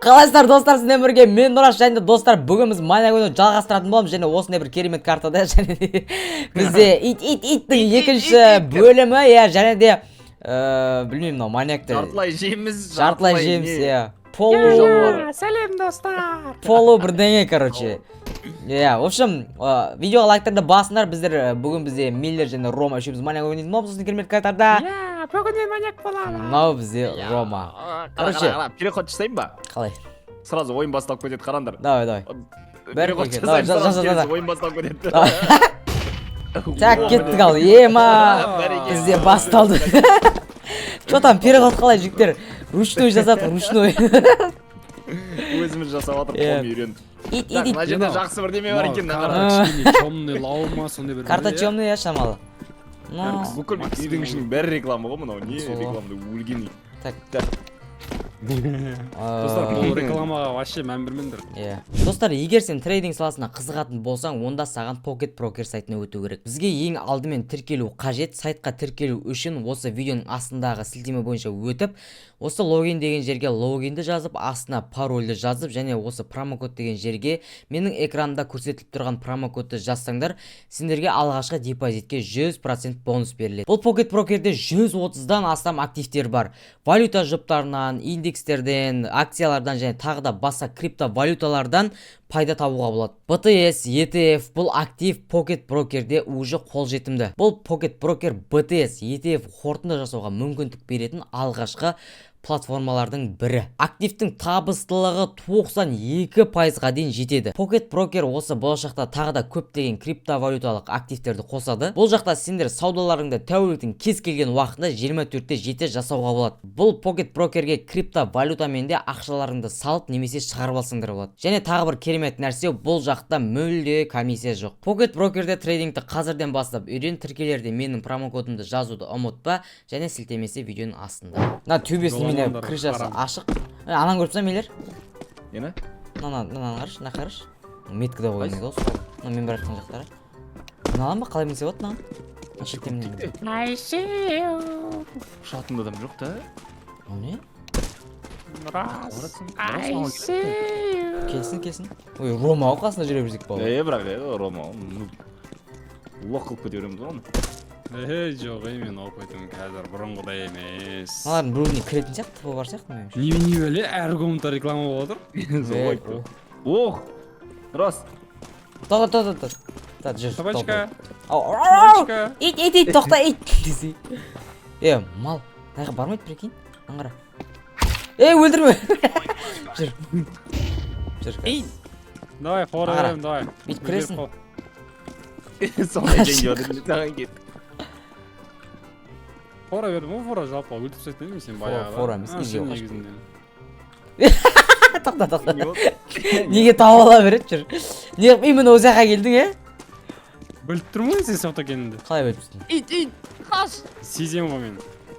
Қалайсыздар, достар? Сіздермен бірге мен, Нұраш. Және де, достар, бүгін біз маньяк ойнауды жалғастыратын боламыз. Және осындай бір керемет картада және де бізде ит, ит, иттің екінші бөлімі, иә. Және де білмеймін, мынау маньякты Жартылай жеміз. Жартылай жеміс, иә, полу. Жануар. Сәлем, достар! Полу бірдеңе, короче, иә. В общем, видеоға лайктарды басыңдар. Біздер бүгін бізде Миллер және Рома, үшеуміз маньяк ойнайтын боламыз осындай керемет картада. Иә, бүгін мен маньяк боламын. Мынау бізде Рома. Короче, Короче. переход жасайын ба? Қалай? Сразу ойын басталып кетеді, қараңдар. Давай, давай. Бір, Переход екі, давай, жасаймын, жаса, сразу жаса. келесі ойын басталып кетеді. Так, кеттік. Ал, ема, бізде басталды. Че там, переход қалай, жігіттер? Ручной жасадық, ручной. Өзіміз жасап жатыр. Иә. Қолым үйренді. Ит, Так, ит, мына ит. жерде жақсы бірдеме бар екен, мына А. қара. Кішкене темный лау ма, сондай бір. Карта Иә. темный, иә, шамалы. Ну Бүкіл үйдің ішінің бәрі реклама ғой мынау. Не Сол. реклама, өлген үй. Так. Так. Достар, бұл рекламаға вообще мән бермеңдер. Иә, достар, егер сен трейдинг саласына қызығатын болсаң, онда саған Pocket Broker сайтына өту керек. Бізге ең алдымен тіркелу қажет. Сайтқа тіркелу үшін осы видеоның астындағы сілтеме бойынша өтіп, осы логин деген жерге логинді жазып, астына парольді жазып және осы промокод деген жерге менің экранымда көрсетіліп тұрған промокодты жазсаңдар, сендерге алғашқы депозитке 100% бонус беріледі. Бұл Pocket Brokerде 130-дан астам активтер бар: валюта жұптарынан, индекстерден, акциялардан және тағы да басқа криптовалюталардан пайда табуға болады. BTS, ETF, бұл актив Pocket Brokerде уже қолжетімді. Бұл Pocket Broker BTS, ETF қорытынды жасауға мүмкіндік беретін алғашқы платформалардың бірі. Активтің табыстылығы 92%-ға дейін жетеді. Pocket Broker осы болашақта тағы да көптеген криптовалюталық активтерді қосады. Бұл жақта сендер саудаларыңды тәуліктің кез келген уақытында 24-те 7 жасауға болады. Бұл Pocket Brokerге криптовалютамен де ақшаларыңды салып немесе шығарып алсаңдар болады. Және тағы бір керемет нәрсе: бұл жақта мүлде комиссия жоқ. Pocket Brokerде трейдингті қазірден бастап үйрен. Тіркелерде менің промокодымды жазуды ұмытпа және сілтемесі видеоның астында. Мына төбесі немене? Жоламандар, Крышасы харам. ашық. Ананы көріп тұрсың, Миллер? Нені? Мынаны, мынаны қарашы, мына қарашы, меткада қойған еді ғой. Мына мен бара жатқан жақтары. Мыналан ба, қалай мінсе болады мынаған? Мына шеттен мінемін. I see you. Ұшатын адам жоқ та. Мынау не? Рас. Рас, I маған see you. Келсін, келсін. Ой, Рома ғой, қасында жүре берсек болады. Е, бірақ е, Рома лох қылып кете береміз ғой оны. Ей, жоқ, ей, мен оқитын қазір бұрынғыдай емес. Мыналардың біреуіне кіретін сияқты, типа бар сияқты меніңше. Не, не бәле, әр комната реклама болып жатыр. Солай. Е, Ох, рас. Тоқта, тоқта, тоқта, тоқта, жүр. Собачка. Ау, ау, ау! Собачка. Ит, ит, ит, тоқта, ит десей. Е, мал мына жаққа бармайды, прикинь. Мынаны қара. Ей, өлтірме, жүр, жүр. Ит. Давай, фора Ағара. беремін, давай. Бүйтіп кіресің. Сондай жеңге жатыр, саған кет. Фора бердім ғой, фора жалпы өлтіріп тастайтын едім сен баяғыда. Фора емес, А, изге сен қашып. негізінде. Тоқта, тоқта. Не болды? Неге тауып ала береді, жүр. Не, именно осы жаққа келдің, е? Біліп тұрмын ғой сен сол екеніңді. Қалай біліп тұрсың? Ит, ит, қаш. Сеземін ғой мен.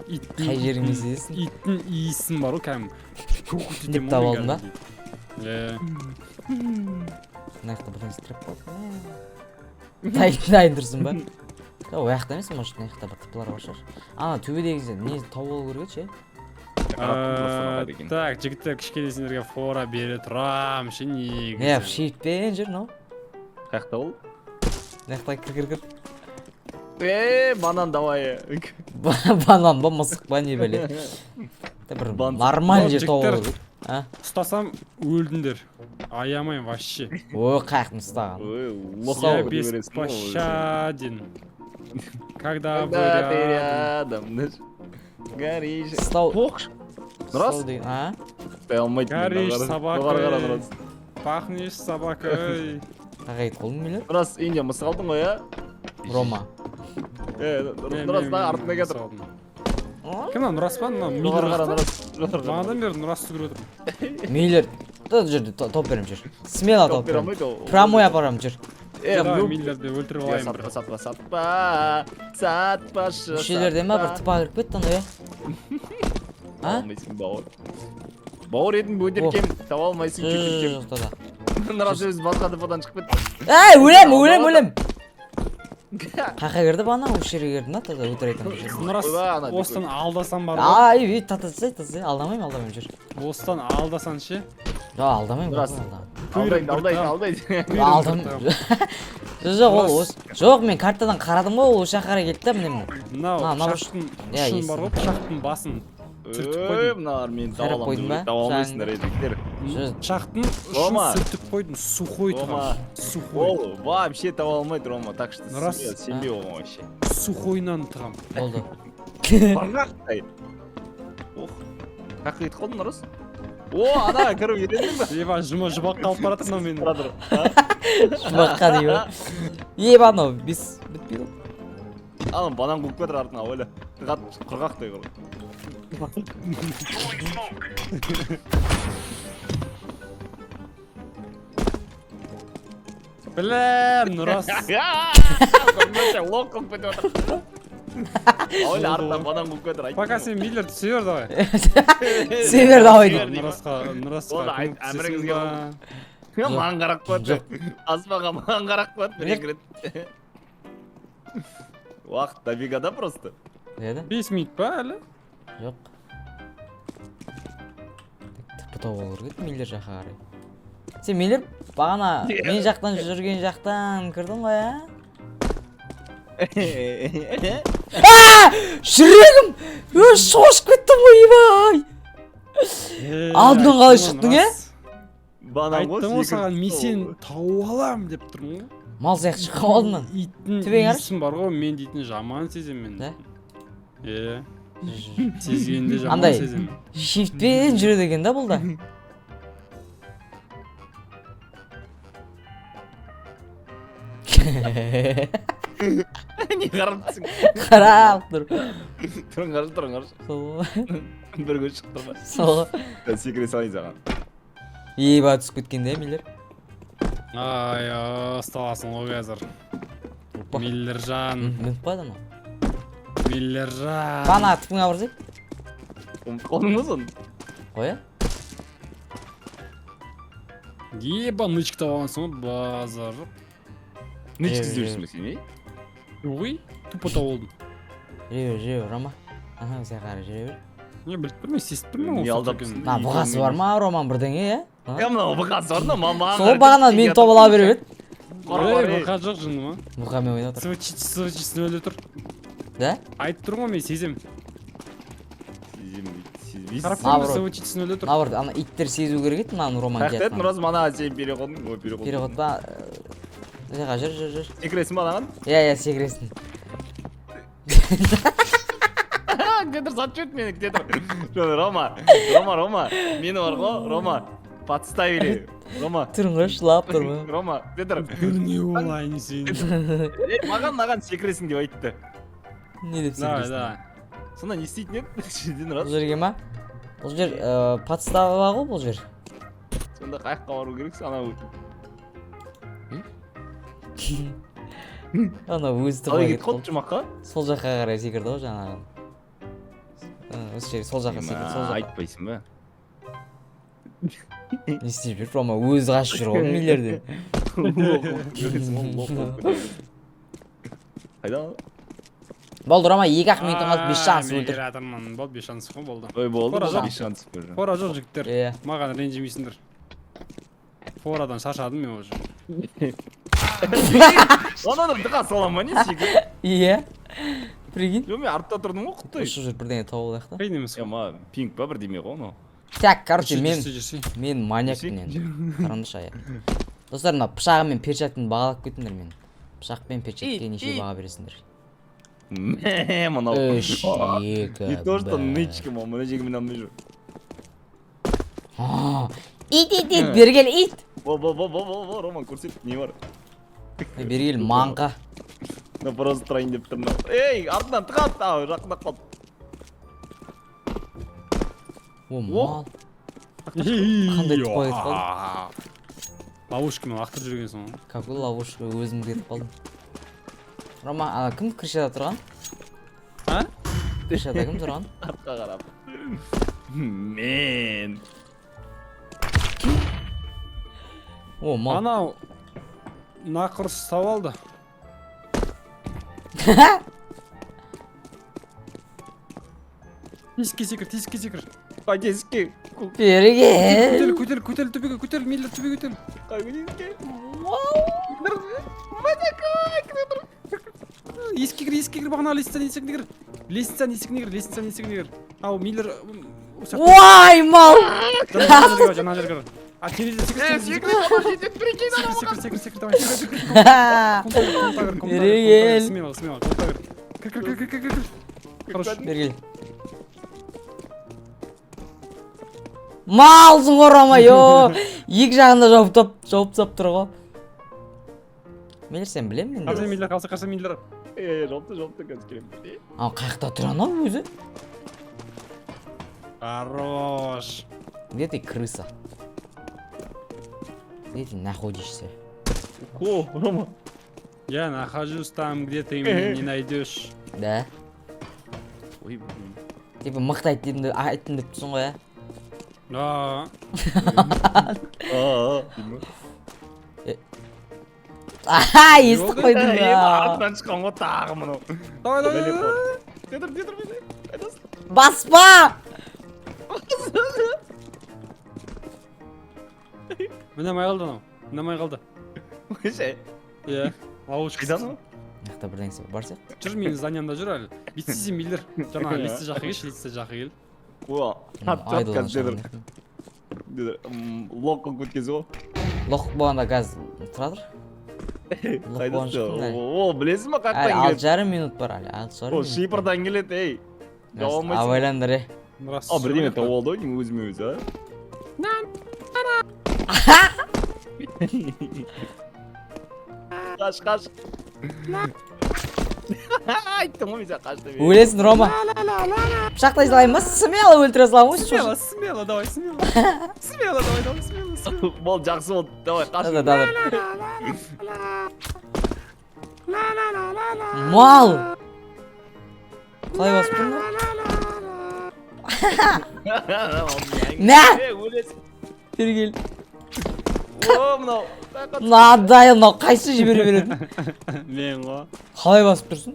Иттің Қай жеріңнен сезесің? Иттің иісін бар ғой, кәдімгі. Деп тауып алдың ба? Иә. Мына жақта бірдеңе істеп қалды. Дайын, дайын тұрсың ба? Жоқ, ол жақта емес, может, мына жақта бір тыпалар бар шығар. Ана төбедегі не тауып алу керек еді ше. Так, жігіттер, кішкене сендерге фора бере тұрам ше негізі. Не, шейтпен жүр мынау. Қай жақта ол? Мына жақта, кір, кір, кір. Е, банан давай. Банан ба, мысық па, не бәле. Та бір Бан- нормальный жер тауып Жігіттер. алу керек. А? Ұстасам, өлдіңдер, аямаймын вообще. Ой, қаяқтан ұстаған? Ой, лох Я қылып кете бересің ғой өзің. беспощаден, когда вы Когда ты рядом. рядом, горишь. Ұстау. Ох, Нұрас. Ұстау деген, а? Ұстай алмайды. Горишь Жоғары собакой. қара, Нұрас. Пахнешь собакой. Қайға кетіп қалдың, Миллер? Нұрас, үйінде мысық алдың ғой, иә? Рома. Е, Нұрас, мына артында келатыр. Кім мынау, Нұрас па мынау? Миллер? Жоғары қара, Нұрас. Жоғары қара. Бағанадан бері Нұрасты көріп отырмын. Миллер, та жүр, топ беремін, жүр. Смело Топ топ бере беремін. алмайды ол. Прямой апарамын, жүр. Е, Давай, ну. Миллерді өлтіріп Е, алайын сатпа, бір. сатпа, сатпа. Сатпашы. Осы жерлерден ба бір тыпа кіріп кетті анау, иә? Таба А? алмайсың, бауыр. Бауыр етін бөдеркем, таба алмайсың, Жоқ, кетеркем. жоқ, тоқта. Нұрас өзі басқа деподан шығып кетті. Ей, өлем, өлем, өлем. Қаяққа кірді бағана? Осы жерге кірді ма? Таза өтірік айтамын. Нұрас, Ойбай, ана осыдан алдасам бар ғой. Ай, үй, тата, тастай, тастай, алдамаймын, алдамаймын, жүр. Осыдан алдасаң ше. Жоқ, алдамаймын. Рас. Какой алдамаймын? Алдайды, алдайды, алдайды. Алдам. Жоқ, ол осы. Жоқ, мен картадан қарадым ғой, ол осы жаққа қарай келді да, міне, міне. Мынау Мына- мына пышақтың Иә, ұшын бар ғой, естідім. пышақтың басын сүртіп Ой, қойдым. мыналар мені Қарап таба аламын қойдың деп ба? ойлайды. Таба алмайсыңдар, Пышағыңды. ей, жігіттер. Жүз. Пышақтың ұшын Рома. сүртіп қойдым, сухой Рома. тұғам. Сухой. Ол вообще таба алмайды, Рома, так что Рас. сенбе оған вообще. Сухойынан тығам. Болды. Барғақтай. Ох, қаққа кетіп қалдың, Нұрыс? О, ана кіріп үйрендің ба? Еба, жұма жұмақ қалып бара жатыр мынау менің. Тұра тұр. Жұмаққа дейін ба? Еба, анау бес бітпей қалды. Ана банан қуып кетір артына, ойла. Құрғақтай құр. Білем, Нұрас. Лох қылып кетіп жатыр. Ойла, артынан банан қуып кетір. айттым Пока ғой. сен Миллер түсе бер давай. Түсе бер давай дейді. Нұрасқа, Нұрасқа Болды, айт, көмектесесің әміріңізге ба? Иә, маған қарап қояды. Аспанға маған қарап қояды бір екі рет. Уақыт дофига да просто. Деді? 5 минут па әлі? Жоқ. Тіпті тауып алу керек еді Миллер жаққа қарай. Сен, Миллер, бағана мен жақтан жүрген жақтан кірдің ғой, ә? Жүрегім! Өй, шошып кеттім ғой, ебай! Алдынан қалай Айттым ғой, шықтың, е? Нұрас. Банан ғой. Айттым ғой Секіріп саған, мен түсті сені ғой. тауып алам деп тұрмын ғой. Мал сияқты шыққан алдынан. Иттің Төбеге қарашы. иісін бар ғой, мен дейтін жаман сеземін мен. Да? Е, сезгенде жаман Андай. сеземін. Shiftпен жүреді екен да бұл да. Не қарап тұрсың? Қарап тұр. Тұрың қарашы, тұрың қарашы. Сол. Бір көз шығып тұр ма? Сол. Секіре салайын саған. Еба, түсіп кеткен де Миллер. Ай, ұсталасың ғой қазір. Опа. Миллержан, Мініп қояды анау. Миллержан. Бағана түпіңе барсай. Ұмытып қалдың ба соны? Қоя. Еба, нычка тауып алғансың ғой, базар жоқ. Нычка Е, іздеп е. жүрсің бе сен, ей? Ой, тупо тауып алдым. Жүре бер, жүре бер, Рома. Аха, сен қарай жүре бер. Не біліп тұрмын, сезіп тұрмын Не ол алдап екенін. Мына бұғасы бар ма, Роман, бірдеңе, иә? Е, мынау бұқасы бар мына маған. Сол бағана мені топ ала беріп еді. Ей, бұқа жоқ, жынды ма? Бұқамен ойнап тұр. Свычи нөлде тұр. Да? Айтып тұрмын ғой, мен сезем. Сеземін дейді, сезбейсің. Қарап Наоборот. көрме, свычи нөлде тұр. Наоборот, ана иттер сезу керек еді мынаны Роман Қаяқта еді, келатқанын. Нұраз, мана сен переходың, ой, переход. Переход па? Жаққа жүр, жүр, жүр. Секіресің ба анаған? Иә, иә, секіресің. Где-то сатып жіберді мені, где-то. Жоқ, Рома, Рома, Рома, мені бар ғой, Рома, подставили. Рома, Түрін ғой, жылап тұр ма? Рома, где-то. Дурне болайын сен. Е, маған, маған секіресің деп айтты. Не деп Давай, секіресің? давай. Сонда не істейтін еді? Жерден Бұл рас. жерге ма? Бұл жер подстава ғой бұл жер. Сонда қаяққа бару керек, анау. Ана өзі Қалай тығыла кетіп кетіп қалды қалды. жұмаққа? Сол жаққа қарай секірді ғой жаңағы. Осы жерге, сол жаққа секірді, сол жаққа. Айтпайсың ба? Не істеп жүр, Рома өзі қашып жүр ғой Миллерден. Қайда? Болды, Рома, 2-ақ минутың қалды, 5 шанс Мен өлтір. келе жатырмын. Болды, 5 шанс қой, болды. Ой, болды, Қора жоқ. 5 шанс уже. Фора жоқ, жігіттер. Иә. Маған ренжімейсіңдер. Форадан шаршадым мен уже. Ананы дықа сала ма не секіріп? Иә. Прикинь. Жоқ, мен артта тұрдым ғой, құттай. Ұшып жүріп бірдеңе тауып алайық та. Қиын емес Е, қой. ма, пинг па бірдеме ғой анау. Так, короче, мен Жүрсе, жүрсе. мен маньякпын енді. Қараңдаршы ая. Достар, мына пышағым мен перчатканы бағалап кетіңдер мен. Пышақ пен перчаткаға неше баға бересіңдер? Мә, мынау. Үш, екі, Не то, что бір. нычка, ма, мына жерге міне алмай жүр. А, ит, ит, ит, бері кел, ит. Во, во, во, во, во, во, Роман, көрсет, не бар? Е, бері кел, маңқа. Мына просто тұрайын деп тұр мынау. Ей, артынан тығады, ау, жақындап қалды. О, мал. Қандай тупой кетіп қалды? Ловушкамен лақтырып жүргенсің ғой. Какой ловушка, өзім кетіп қалдым. Рома, ана кім крышада тұрған? А? Крышада кім тұрған? Артқа қарап. Мен. О, мал. Анау нақыр ұстап алды. Тесікке секір, тесікке секір. Қай тесікке? Бері кел. Көтер, көтер, көтер, төбеге көтер, Миллер, төбеге көтер. Қай көтерейін? Есікке кір, есікке кір, бағана лестницаның есігіне кір. Лестницаның есігіне кір, лестницаның есігіне кір. Ау, Миллер, осы жақта. Уай, мал. Жаңа жерге бар, жаңа жерге бар. А, терезе секір, Е, секір, секіріп, ана жетеді, прикинь, секір, анау. секір, секір, секір, давай, секір, секір. Комната кір, комната кір, комната Бері кір, кел. смело, смело, комната кір. Кір, кір, кір, кір, кір, кір. Хорош. Бері кел. Малсың ғой, Рома, йо. Екі жағында жауып тап, жауып тастап тұр ғой. Миллер, сен білемін мен. Қарсы, Миллер, қарсы, қарсы, Миллер. Е, жауыпты, жауыпты, қазір келемін. Ау, қай жақта тұр анау өзі? Хорош. Где ты, крыса? Где ты находишься? О, Рома. Я нахожусь там, где ты меня не найдешь. Да? Ой, блин. Типа мықты айттым деп айттым деп тұрсың ғой, иә? А, А, деймін. Аха, естіп болды? қойдым. Е, А. артынан шыққан ғой тағы мынау. Давай, давай, Бәле давай. қор. Дедір, дедір, дедір. Қайдасың? Баспа! Міне май қалды анау. Міне май қалды. Ше, Иә. Ловушка. қайда анау? Мына жақта бірдеңесі бар сияқты. Жүр, менің зданиямда жүр әлі. Бүйтсей, Миллер. Жаңа лестница жаққа келші, лестница жаққа кел. О, ат жат Айдолдан қазір, дедір. шығамын. Дедір, лоқ қылып кеткенсің ғой. Лоқ болғанда газ тұра тұр. Лоқ болған Қайдасың? жоқпын әлі. О, білесің ба Әлі қаяқтан алты келеді? жарым минут бар әлі, алты жарым О, минут. шипрдан келеді, ей. Газ, Жауа алмайсың. абайлаңдар, е. Рас. А, бірдеме тауып алды ғой деймін өзіме өзі, а? Қаш, қаш. Айттым ғой мен саған қаш деп. Өлесің, Рома. Пышақтай салайын ба? Смело өлтіре саламын ғой. Смело, смело, давай, смело. Смело, давай, давай, смело, смело. Болды, жақсы болды. Давай, қаш. Да, да, да. Мал! Қалай басып тұрмын? Мә! Е, өлесің. Бері кел. О, мынау. Мынадай мынау қайсы жібере береді? Мен ғой. Қалай басып тұрсың?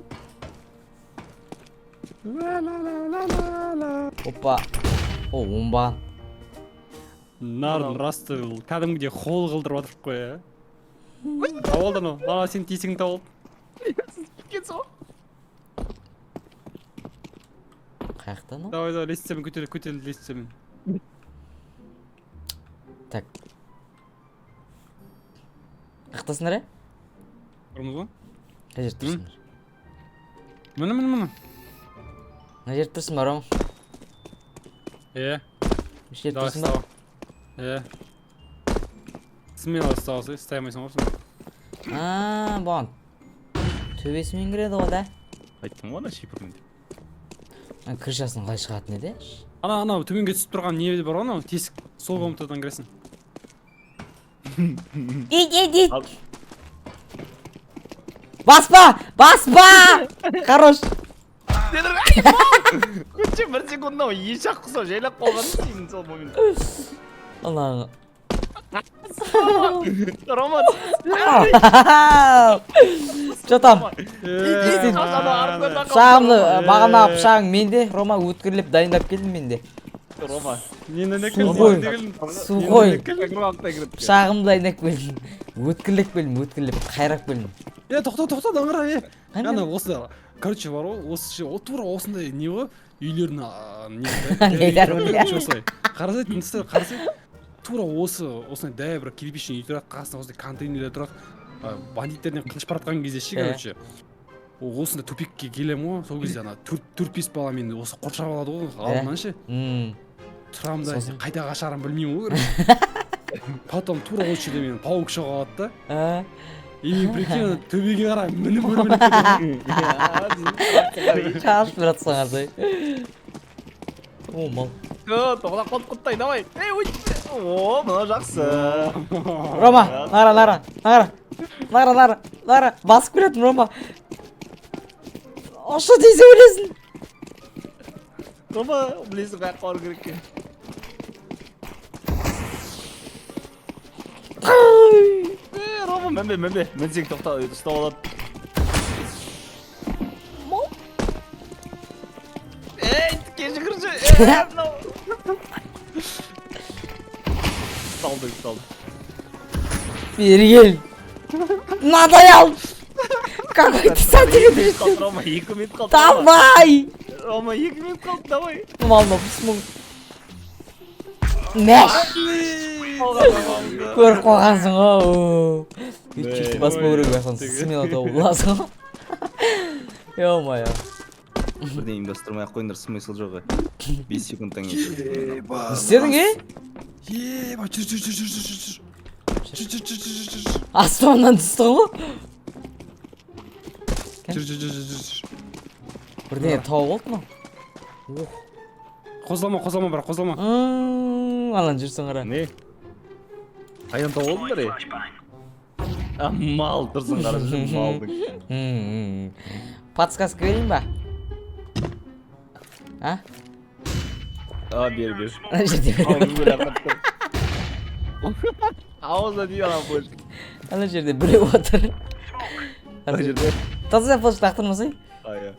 Опа. О, оңбаған. Нарын расты кәдімгідей қол қылдырып отырып қой, ә. Тауып алды анау. Ана сен тесігіңді тауып алды. Кетсің ғой. Қай жақта анау? Давай, давай, лестницамен көтер, көтер лестницамен. Так. Қаяқтасыңдар, е? Тұрмыз ғой. Қай жерде тұрсыңдар? Міне, міне, міне. Мына жерде тұрсың ба, Рома? Е, Осы жерде давай, тұрсың ба? ұстап. Е. Смело ұстап алсай, ұстай алмайсың ғой сен. А, бұған төбесімен кіреді ғой да. Айттым ғой ана шипрмен деп. Ана крышасынан қалай шығатын еді? Ана, анау төменге түсіп тұрған не бар ғой, анау тесік. Сол комнатадан кіресің. Ит, ит, ит! Ал. Баспа! Баспа! Хорош! Дедір, ай, мал! Күтші, бір секунд мынау ешақ құсап жайлап қалған сенің сол момент. Ана. Рома, Жатам. Пышағымды, Пышағымды, бағанағы пышағың менде, Рома, өткірлеп дайындап келдім менде. Рома. Сухой. Сухой. Пышағымды дайындап келдім. Өткірлеп келдім, өткірлеп, қайрап келдім. Е, тоқта, тоқта, даңғыра, е. Қандай? Ана осы, короче, бар ғой, осы ше, тура осындай не ғой, үйлердің не Не айтарым, иә. Осылай. Қарасай, тыныстар, қарасай. Тура осы, осындай дәу бір кирпичный үй тұрады, қасында осындай контейнерлер тұрады. Бандиттерден қашып бара жатқан кезде ше, Иә. короче. Осындай тупикке келемін ғой, сол кезде ана төрт бес бала мені осы қоршап алады ғой алдымнан ше. Тұрамын да, Сосын? қайда қашарымды білмеймін ғой, короче. Потом тура осы жерде мені паук шыға алады да. И мен, прикинь, ана төбеге қарай мініп өрмелеп кетемін. Шашып жатсаң азай. О, мал. Тоқта, қот құттай, давай. Ей, ой. О, мынау жақсы. Рома, нара, нара, нара. Нара, нара, нара. Басып келетін, Рома. Ошо тисе өлесің. Рома, білесің қаяққа бару керек екенін. Е, Рома, мінбе, мінбе. Мінсең тоқта, ұстап алады. Мал. Ей, кешірші. Е, мынау. Алды, салды. Бері кел. Мынадай ал. Какой ты сантиметр? Қалды, Рома, 2 минут қалды. Рома. Давай. Рома, 2 минут қалды, давай. Мал мынау смок. Мәш. Көріп қалғансың ғой. Өйтіп баспау керек асан, смело тауып аласың ғой. Ё-моё. Бірдеңе ұйымдастырмай ақ қойыңдар, смысл жоқ. 5 секундтан кейін. Еба. Не істедің, е? Еба, жүр, жүр, жүр, жүр, жүр, жүр. Жүр, жүр, жүр, жүр, жүр, жүр. Аспаннан түсті ғой. Жүр, жүр, жүр, жүр, жүр. Бірдеңе тауып алды мынау. Ох. Қозғалма, қозғалма, бірақ қозғалма. Анан жүрсің қара. Не? Қайдан тауып алдыңдар, е? А, мал тұрсың, қарашы, малдың. Подсказка берейін ба? А? А, бер, бер. Ана жерде біреу Ауызын бөле ағып тұр. Ауызына тиді ана флешка. Ана жерде біреу отыр. Ана жерде. Таза флешка лақтырмасай. А, иә.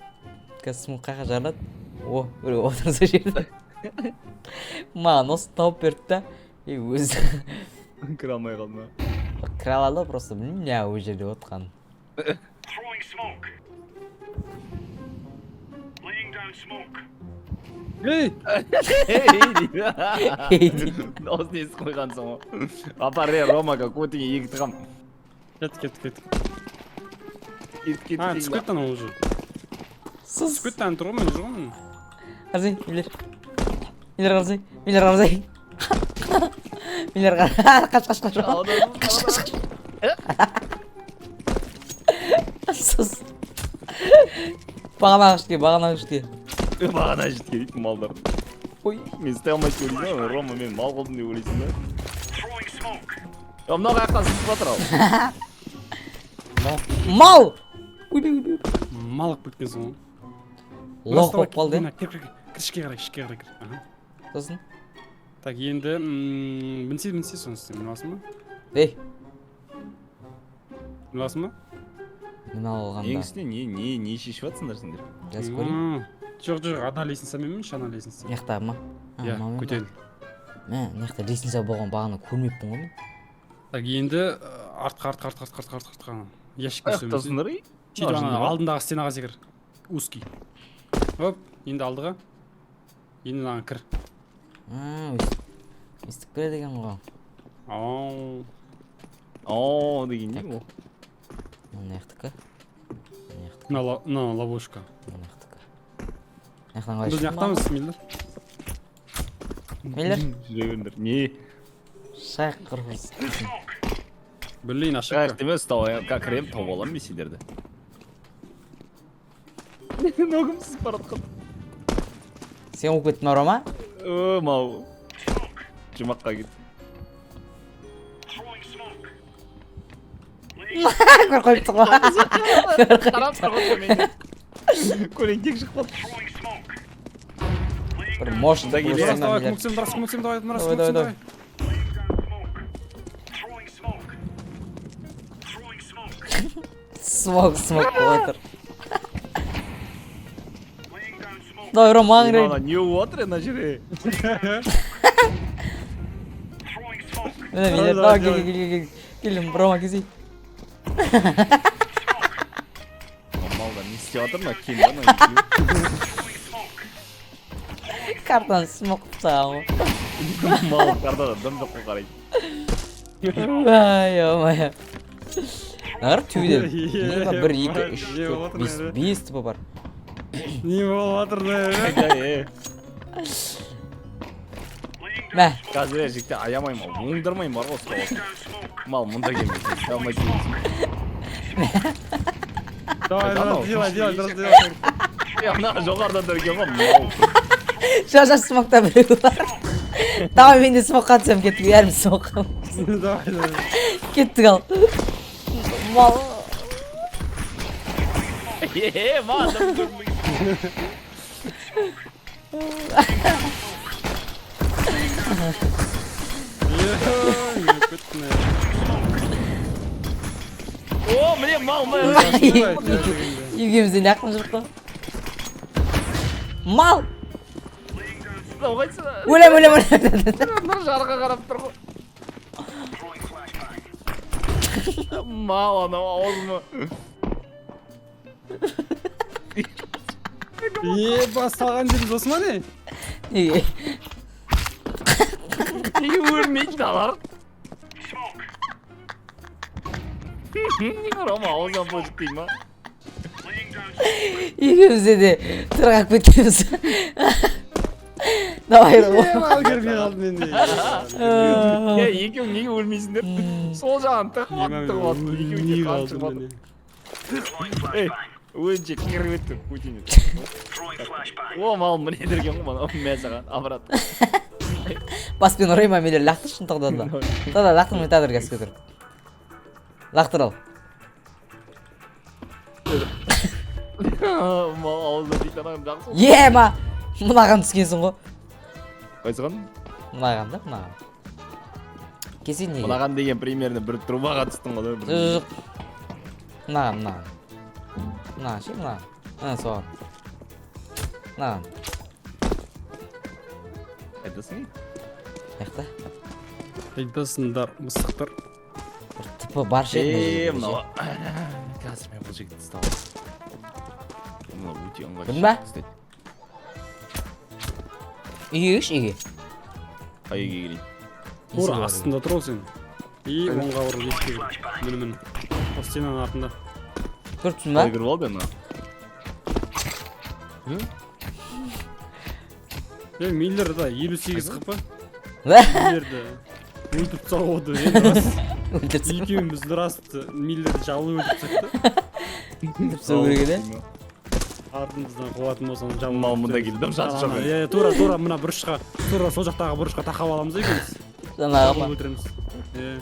Қазір смок қаяққа жарылады. О, біреу отыр сол жерде. Маған осы тауып берді да. И өзі Кіре алмай қалдым, а. кіре алады ғой, просто білмеймін не ол жерде отқанын. Throwing smoke. Laying down smoke. Ей! Ей, дейді. Ей дейді. Дауысын естіп қойғансың ғой. Апар, е, Ромаға көтіңе екі тығам. Кет, кет, кет. Кет, кет, А, түсіп кетті анау уже. Сыз. Түсіп кетті, ана тұр ғой, мен жүр ғой мен. Қарасай, Миллер. Миллер қарасай, Миллер қарасай. Миллер қара. Қаш, қаш, қаш. Қаш, қаш, қаш. Сыз. Бағана ағашке, бағана ағашке. Бағана жеткен дейді малдар. Ой. Мен істей алмайды деп ойлайсың ба? Рома, мен мал қылдым деп ойлайсың ба? Throwing smoke. Е, мынау қаяқтан сызып жатыр ал. Мал! Ойбай, ойбай. Мал алып кеткенсің ғой. Лох болып қалды, Мына, кір, кір, кір. Кір, ішке қарай, ішке қарай кір. Аха. Сосын? Так, енді мінсе, мінсе, соны істе. Міне аласың ба? Ей, Міне аласың ба? міне алғанда. Ең үстіне не шешіп жатсыңдар сендер? Жазып көрейін. Жоқ, жоқ, ана лестницамен мінші, ана лестница. Мына жақта ма? А, Иә, мынамен ба? көтеріл. Мә, мына жақта лестница болған бағана көрмеппін ғой мен. Так, енді артқа, артқа, артқа, артқа, артқа, артқа, артқа. Ящикке түсеміз. Аяқтасыңдар, ей? Сөйтіп ана алдындағы стенаға секір. Узкий. Оп, енді алдыға. Енді мынаған кір. А, өстіп кіреді екен ғой. Ау. О, деген не ол? Мына жақтікі. Мына жақтікі. Мына ловушка. Мына жақтікі. Мына жақтан қалай Біз шықтың жақтамыз, Миллер. Миллер? Жүре беріңдер. Не? Шайық қырғыз. Блин, ошибка. Шайық емес, как кірем, тауып аламын мен сендерді. Ногым сызып бара жатқан. Сен қуып кеттің ба, Рома? Ö, мау. Жұмаққа кет. Throwing smoke. Көріп қойыпты ғой. Қарап тұр ғой мен. Көлеңкең шығып қалды. Throwing smoke. Бір мощный Да келе. болсаң да, Давай, Миллер. көмектесемін, рас, көмектесемін, давай, рас, Давай, давай, көмектесемін, давай. давай. Laying down smoke. Throwing smoke. Throwing smoke. Смок, смок болып отыр. Laying down smoke. Давай, Рома, маған Маған кірейін. не болып жатыр мына жерде? Throwing smoke. Міне, Миллер, Давай, давай, давай, кел, кел, кел, кел. Кел, Рома, келсей. Малдар не істеп жатыр мына кем мына екеуі? Throwing smoke. Картаны смок қылып тастаған ғой. Мал картада дым жоқ қой қарайды. Ай, ё-моё. Ар төбеде не бар? 1, 2, 3, Не 4, болып 5, жатыр, 5 тіпі бар. Не болып жатыр, да? Е, Laying down Мә, қазір е, жігіттер аямаймын ал, оңдырмаймын бар ғой ұстап алсам. down smoke. Мал мұнда келмей, істей алмай келмейсің. Давай, Анау, давай, делай, делай, дұрыс, делай. Е, мына жоғарыдан тұр екен ғой, мал. жа смокта біреу бар. Давай, мен де смокқа түсемін, кеттік, бәріміз смокқа. Давай, давай. Кеттік ал. Мал. Е, мал, дым көрмей. Е, не кеттім, е. О, міне мал, міне. Давай, давай. Екеумізден жақын жүріп қой. Мал! Мынау қайтсын? Өлем, өлем, өлем. Мына жарға қарап тұр ғой. Мал анау аузыма. Е, басталған жеріміз осы ма не? Неге? Неге өлмейді мыналар? Smoke. Рома аузынан божық дейді ма? Laying down smoke. Екеуміз де тірі қалып кеткенбіз. Давай, Рома. Е, мал кірмей қалды менде. Е, екеуің неге өлмейсіңдер? Сол жағын тығып алып, тығып алып, екеуі де Өлмей қан қалдым шығып міне. Deploying Ей, flashbang. өзінше кіріп өтті, Путин. Throwing flashbang. О, мал міне дерген ғой мынау, мә саған, обратно. Баспен ұрайын ба, мейлі лақтыршы тоқтата. Тоқта, лақтырмай тұр қазір тұр. Лақтыр ал. Мал аузына тиіп анаған жақсы ғой. Е, ма! Мынаған түскенсің ғой. Қайсыған? Мынаған да, мынаған. Келсей неге? Мынаған деген примерно бір трубаға түстің ғой да. Жоқ, жоқ, жоқ. Мынаған, мынаған. Мынаған ше, мынаған. Ана соған. Мынаған. Айтасың? Аяқта. Айтпасыңдар, мысықтар. Бір тіпі бар ше. Мына Е, жерде ше. мынау. Қазір мен бұл жігітті ұстап аламын. Мынау өте ыңғайсыз. Білдің ба? Ұстайды. Үйге келші, үйге. Қай үйге келейін? Тура Есігі бар. астында тұр ғой сен. И оңға бұрыл есікке кір. Міне, міне. Осы стенаның артында. Көріп тұрсың ба? Қалай кіріп алды ана? Е, Миллер да 58 хп. Ба? Миллерді өлтіріп тастауға болады. Енді рас. Өлтірсең. Екеуміз рас Миллерді жалып өлтіріп тастайық та. Өлтіріп тастау керек еді. Артымыздан қуатын болса оны жабылып. Мал мында келді, жат жоқ. Иә, иә, тура, тура мына бұрышқа, тура сол жақтағы бұрышқа тақап аламыз да екеуміз. Жаңағы ма? Жабылып өлтіреміз. Е.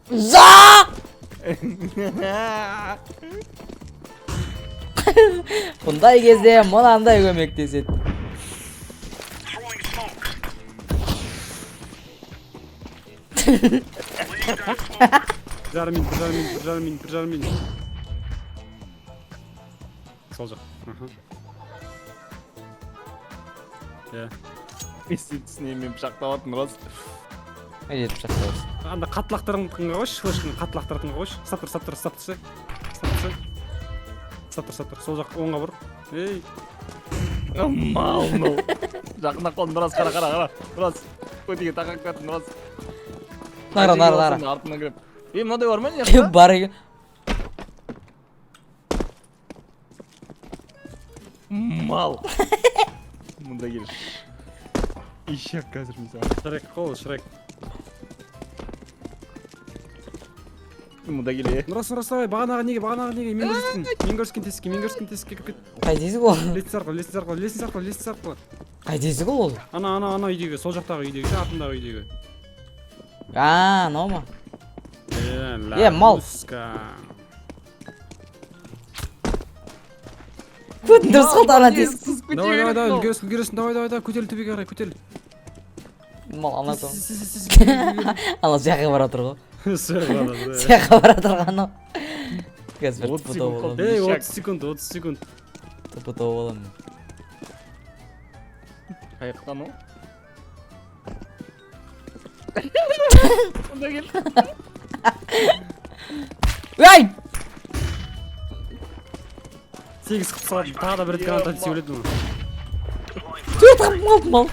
Жа! Бұндай кезде мынандай көмектеседі. Throwing smoke. Laying down smoke. 1,5 минут, 1,5 минут, 1,5 минут, 1,5 минут. Сол жақ. Аха. Иә. Мен сен түсінемін, мен пышақтап аттым, рас. Қай жерде пышақтап отырсың? Анда қатты лақтыратынға қойшы, флешканы қатты лақтыратынға қойшы. Ұстап тұр, ұстап тұр, ұстап тұршы. Ұстап тұршы. Ұстап тұр, ұстап тұр. Сол жақ оңға бұр. Ей. Мал мынау. Жақындап қалдым, рас, қара, қара, қара. Рас. Көтеге тақап кеттім, рас. Нара, нара, нара. Артынан кіріп. Е, мынадай бар ма не жақта? Бар екен. Мал. Мында келші. Ишак қазір мен саған. Шрек қол, Шрек. Мында кел, е. Нұрас, Нұрас, давай, бағанағы неге, бағанағы неге, мен көрсеткен, мен көрсеткен тесікке, мен көрсеткен тесікке кіріп кет. Қай тесік ол? Лестница арқылы, лестница арқылы, лестница арқылы, лестница арқылы. Қай тесік ол? Ана, ана, ана үйдегі, сол жақтағы үйдегі, ше, артындағы үйдегі. А, анау ма? Е, Е, мал. лягушка. Көтін дұрыс қалды ана тесік. Давай, давай, давай, үлгересің, үлгересің, давай, давай, давай, көтеріл төбеге қарай, көтеріл. Мал ана Тез, сол. тез, тез, тез, көтеріл, көтеріл. Ана жаққа бара тұр ғой. Сол жаққа барады. Жаққа бара тұрған анау. Қазір бір 30 тіпі секунд тауып қалды. аламын. Ей, 30 секунд, 30 секунд. Тіпі тауып аламын. Қаяқтан ол? Мында кел. Ай! 8 қылып салады, тағы да бір рет граната тисе өледі мұны. Төрт қылып қалды мал.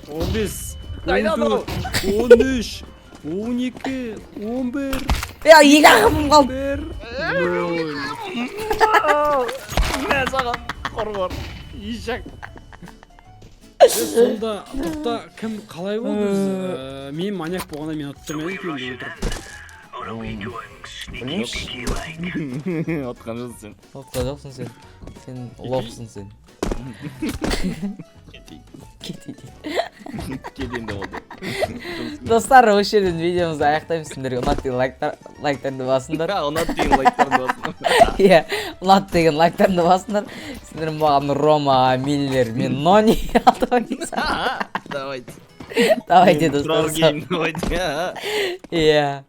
15, Қайда анау? 14, 13, 12, 11, Е, екі ақ қалды. 1, 0. Мә саған құрғыр. Ишак. Сонда тоқта кім қалай болды өзі? Мен маньяк болғанда мен ұттым иә екеуін де өлтіріп. What are we doing? Sneaky peeky like. Ұтқан жоқсың сен. Ұтқан жоқсың сен. Сен лохсың сен. Кетейін. Кетейін деп болды. Достар, осы жерден видеомызды аяқтаймыз. Сендерге ұнады деген лайктарыңды басыңдар. Ұнады деген лайктарыңды басыңдар. Иә, ұнады деген лайктарыңды басыңдар. Сендер маған Рома, Миллер, мен Нони. Давайте. Давайте, достар. Тұрар гейм, давайте. Иә.